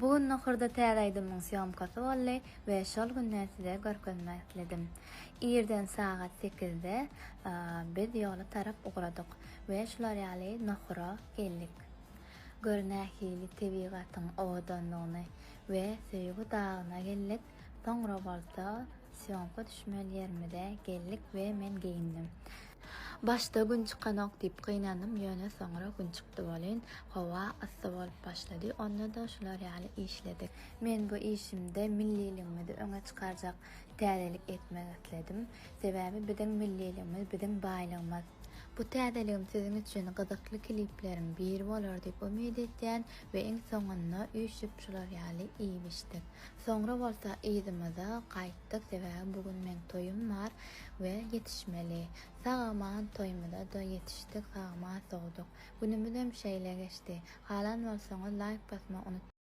Bu gün Nohurda täze aýdymyň sýomkasy boldy we şol günden size görkezmek isledim. Irden sagat sekizde biz ýola tarap ugradyk we şular ýaly Nohura geldik. Gör nähili tebigatyň owadanlygyny we söýgi dagyna geldik, soňra bolsa sýomka düşmeli ýerimize geldik we men geýindim. Başda gün çykanok diýip gynandym, ýöne soňra gün çykdy welin, howa yssy bolup başlady, onda-da şular ýaly işledik. Men bu işimde milliligimizi öňe çykarjak täzelik etmek isledim. Sebäbi biziň milliligimiz biziň baýlygymyz. Bu täzeligim siziň üçin gyzykly klipleriň biri bolar diýip umyt etýän we iň soňunda üýşüp şular ýaly iýip-içdik. Soňra bolsa yzymyza gaýtdyk sebäbi bu gün meň toýum bar we ýetişmeli. Sag-aman toýumyza-da ýetişdik, sag-aman sowduk. Günümizem şeýle geçdi. Halan bolsaňyz laýk basmagy unutmaň.